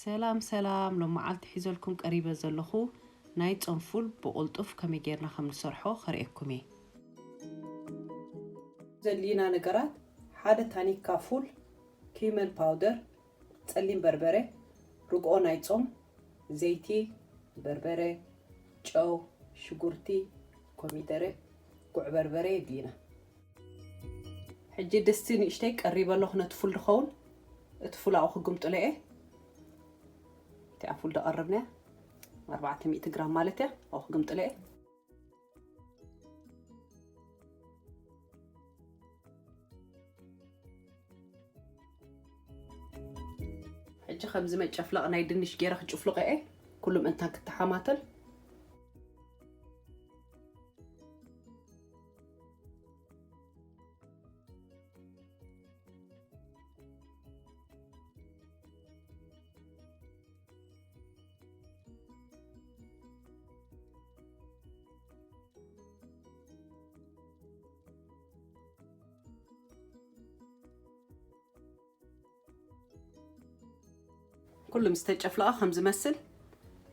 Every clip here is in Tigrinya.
ሰላም ሰላም፣ ሎም መዓልቲ ሒዘልኩም ቀሪበ ዘለኹ ናይ ጾም ፉል ብቕልጡፍ ከመይ ጌርና ከም ንሰርሖ ከርእየኩም እየ። ዘድልዩና ነገራት፣ ሓደ ታኒካ ፉል፣ ኪመን ፓውደር፣ ጸሊም በርበረ፣ ርግኦ ናይ ጾም፣ ዘይቲ፣ በርበረ፣ ጨው፣ ሽጉርቲ፣ ኮሚደረ፣ ጉዕ በርበረ የድልዩና። ሕጂ ድስቲ ንእሽተይ ቀሪበ ኣለኹ ነቲ ፉል ዝኸውን። እቲ ፉል ኣብኡ ክግምጥሎ እየ። እቲኣ ፉል ደቐርብና እያ። ኣርባዕተ ሚእቲ ግራም ማለት እያ። ኣብኡ ክግምጥሎ እየ። ሕጂ ከምዚ መጨፍለቕ ናይ ድንሽ ገይረ ክጭፍልቐ እየ። ኩሉ ምእንታን ክተሓማተል። ኩሉ ምስ ተጨፍለቐ ከም ዝመስል፣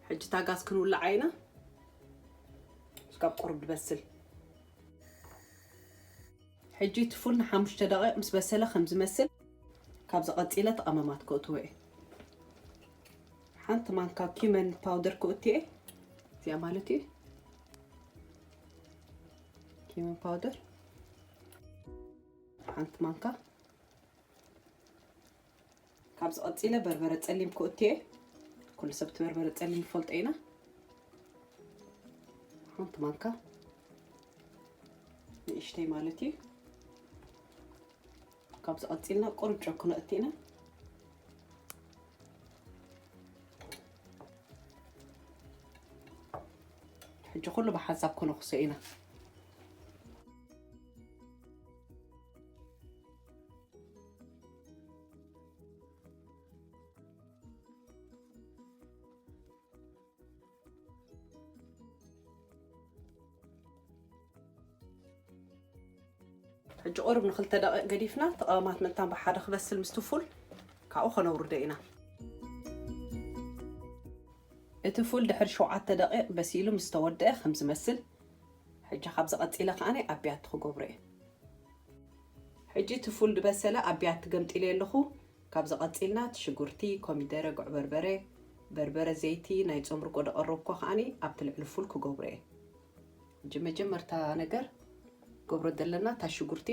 ሕጂ እታ ጋዝ ክንውልዓ ኢና። እስካብ ቁሩብ ዝበስል። ሕጂ እቲ ፉል ንሓሙሽተ ደቂቕ ምስ በሰለ ከም ዝመስል፣ ካብዚ ቀጺለ እቲ ቀመማት ከእትዎ እየ። ሓንቲ ማንካ ኪመን ፓውደር ከእትዮ እየ። እዚኣ ማለት እዩ። ኪመን ፓውደር ሓንቲ ማንካ። ካብዚ ቀጺለ በርበረ ጸሊም ክእትየ። ኩሉ ሰብ እቲ በርበረ ጸሊም ይፈልጦ ኢና። ሓንቲ ማንካ ንእሽተይ ማለት እዩ። ካብዚ ቀጺልና ቁሩብ ጨው ክነእቲ ኢና። ሕጂ ኩሉ ብሓንሳብ ክነኽሶ ኢና። ሕጂ ቁሩብ ንኽልተ ደቂቕ ገዲፍና፣ እቲ ቀመማት ምእንታን ብሓደ ክበስል ምስቲ ፉል፣ ካብኡ ከነውርዶ ኢና። እቲ ፉል ድሕሪ ሸውዓተ ደቂቕ በሲሉ ምስ ተወደአ ከም ዝመስል፣ ሕጂ ካብዚ ቀጺለ ከኣ ኣብ ቢያቲ ክገብሮ እየ። ሕጂ እቲ ፉል ዝበሰለ ኣብ ቢያቲ ገምጢለ ኣለኹ። ካብዚ ቀጺልና እቲ ሽጉርቲ፣ ኮሚደረ፣ ጉዕ በርበረ፣ በርበረ፣ ዘይቲ፣ ናይ ጾም ርጎ ደቐረብኮ ከኣ ኣብቲ ልዕሊ ፉል ክገብሮ እየ። ሕጂ መጀመርታ ነገር ገብሮ ዘለና እታ ሽጉርቲ።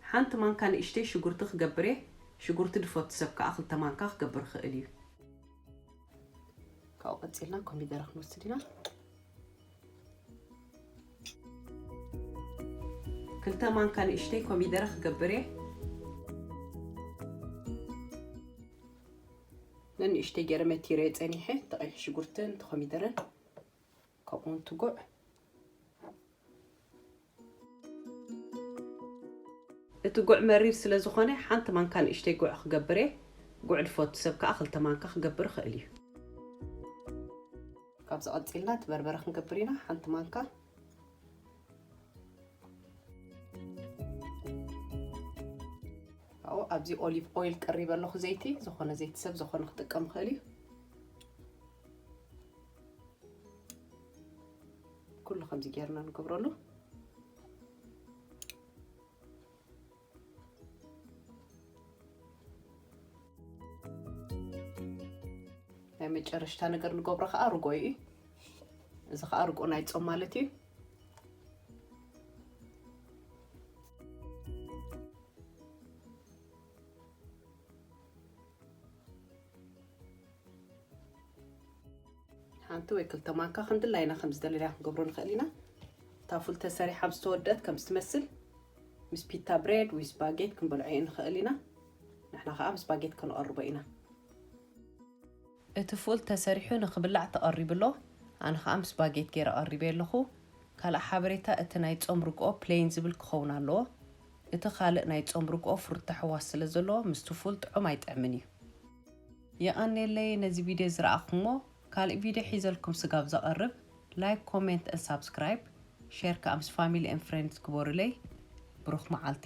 ሓንቲ ማንካ ንእሽተይ ሽጉርቲ ክገብር እየ። ሽጉርቲ ድፈቱ ሰብ ከኣ ክልተ ማንካ ክገብር ይኽእል እዩ። ካብኡ ቀጺልና ኮሚደረ ክንወስድ ኢና። ክልተ ማንካ ንእሽተይ ኮሚደረ ክገብር እየ። ነንእሽተይ ገይረ መቲረ ጸኒሐ፣ ተቐይሕ ሽጉርትን ተኾሚደረን፣ ከምኡውን ትጉዕ። እቲ ጉዕ መሪር ስለ ዝኾነ፣ ሓንቲ ማንካ ንእሽተይ ጉዕ ክገብር እየ። ጉዕ ድፈቱ ሰብ ከኣ ክልተ ማንካ ክገብር ይኽእል እዩ። ካብዚ ቀጺልና እቲ በርበረ ክንገብር ኢና። ሓንቲ ማንካ። ካብኡ ኣብዚ ኦሊቭ ኦይል ቀሪበ ኣለኹ፣ ዘይቲ፣ ዝኾነ ዘይቲ ሰብ ዝኾነ ክጥቀም ይኽእል እዩ። ኩሉ ከምዚ ጌርና ንገብረሉ። ናይ መጨረሽታ ነገር ንገብሮ ከኣ ርጎ እዩ። እዚ ከኣ ርጎ ናይ ጾም ማለት እዩ። ሓንቲ ወይ ክልተ ማንካ ከም ድላይና ከም ዝደለና ክንገብሮ ንኽእል ኢና። እታ ፉል ተሰሪሓ ምስ ተወደአት ከም ዝትመስል ምስ ፒታ ብሬድ ወይ ስፓጌት ክንበልዖ ንኽእል ኢና። ንሕና ከኣ ምስ ስፓጌት ከነቐርቦ ኢና። እቲ ፉል ተሰሪሑ ንኽብላዕ ተቐሪቡ ኣሎ። ኣነ ከኣ ምስ ስፓጌት ገይረ ቀሪበ ኣለኹ። ካልእ ሓበሬታ፣ እቲ ናይ ጾም ርግኦ ፕሌን ዝብል ክኸውን ኣለዎ። እቲ ካልእ ናይ ጾም ርግኦ ፍሩታ ሕዋስ ስለ ዘለዎ ምስቲ ፉል ጥዑም ኣይጥዕምን እዩ። የቐንየለይ ነዚ ቪድዮ ዝረኣኹሞ። ካልእ ቪድዮ ሒዘልኩም ስጋብ ዘቐርብ፣ ላይክ፣ ኮሜንት፣ and ሳብስክራይብ፣ ሼር ከኣ ምስ ፋሚሊ and ፍሬንድስ ግበሩለይ። ብሩኽ መዓልቲ።